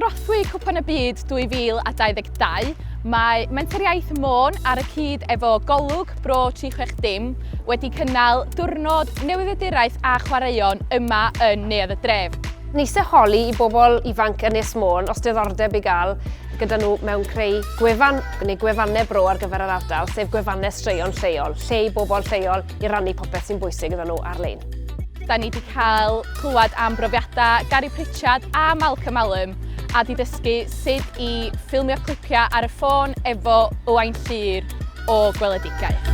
drothwy Cwpan y Byd 2022, mae Menter Iaith Môn ar y cyd efo Golwg Bro 360 wedi cynnal diwrnod newyddiaduraeth a chwaraeon yma yn Neuadd y Dref. Ni eisiau holi i bobl ifanc Ynys Môn os diddordeb i gael gyda nhw mewn creu gwefan neu gwefannau bro ar gyfer yr ardal, sef gwefannau straeon lleol, lle i bobl lleol i rannu popeth sy'n bwysig iddyn nhw ar-lein. Da ni wedi cael clywed am brofiadau Gary Pritchard a Malcolm Allen a di dysgu sut i ffilmio clipiau ar y ffôn efo Owain Llŷr o Gweledigaeth.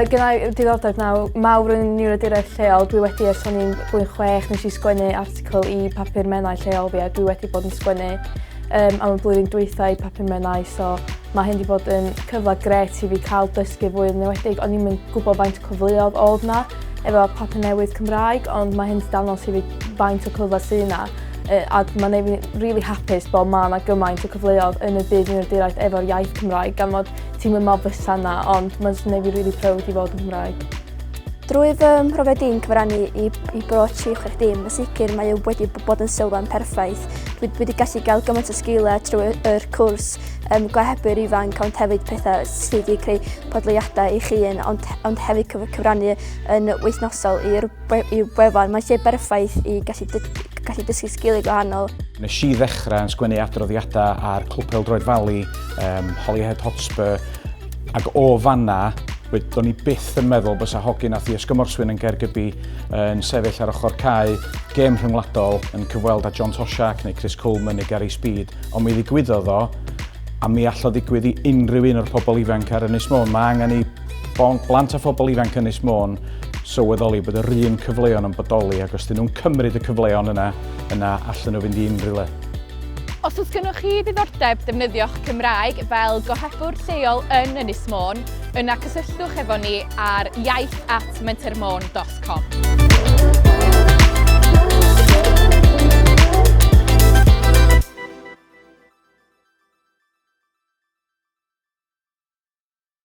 Gynna i diddordeb naw, mawr yn niwroduraeth lleol. Dwi wedi ers o'n i'n blwyddyn chwech nes i sgwennu article i papur Menai lleol fi a dwi wedi bod yn sgwennu um, am y blwyddyn dwytha i papur Menai so Mae hyn 'di bod yn cyfle grêt i fi cael dysgu fwy yn enwedig o'n i'm yn gwybod faint o cyfleoedd oedd 'na efo papur newydd Cymraeg ond mae hyn 'di dangos i fi faint o cyfle sydd 'na a mae'n neud fi'n rili hapus bod mae 'na gymaint o cyfleoedd yn y byd newyddiaduraeth efo'r iaith Cymraeg gan fod ti'm yn meddwl fysa 'na ond mae'n jyst yn neud fi rili proud i fod yn Gymraeg. Drwy fy mhrofiad i'n cyfrannu i, i Bro 360, yn sicr mae o wedi bod yn sylfaen perffaith. Dwi, dwi wedi gallu gael gymaint o sgiliau trwy yr cwrs um, gohebwyr ifanc, ond hefyd pethau sydd wedi creu podlediadau eich hun, ond, ond hefyd cyfrannu yn wythnosol i'r wefan. Mae'n lle berffaith i gallu, gallu dysgu sgiliau gwahanol. Nes i ddechrau yn sgwennu adroddiadau ar Clwb Pêl-droed Valley, um, Holyhead Hotspur, Ac o fanna, do'n i byth yn meddwl bysa hogyn nath i Ysgymorthwyn yn Gaergybi yn sefyll ar ochr cae gêm rhyngwladol yn cyfweld â John Toshack neu Chris Coleman neu Gary Speed, ond mi ddigwyddodd o, a mi all o ddigwydd i unrhyw un o'r pobl ifanc ar Ynys Môn. Mae angen i blant a phobl ifanc Ynys Môn sylweddoli bod yr un cyfleon yn bodoli ac os dyn nhw'n cymryd y cyfleon yna, yna allan nhw fynd i unrhyw le. Os oes gennych chi ddiddordeb defnyddio'ch Cymraeg fel gohebwr lleol yn Ynys Môn, yna cysylltwch efo ni ar iaith at mentermôn.com.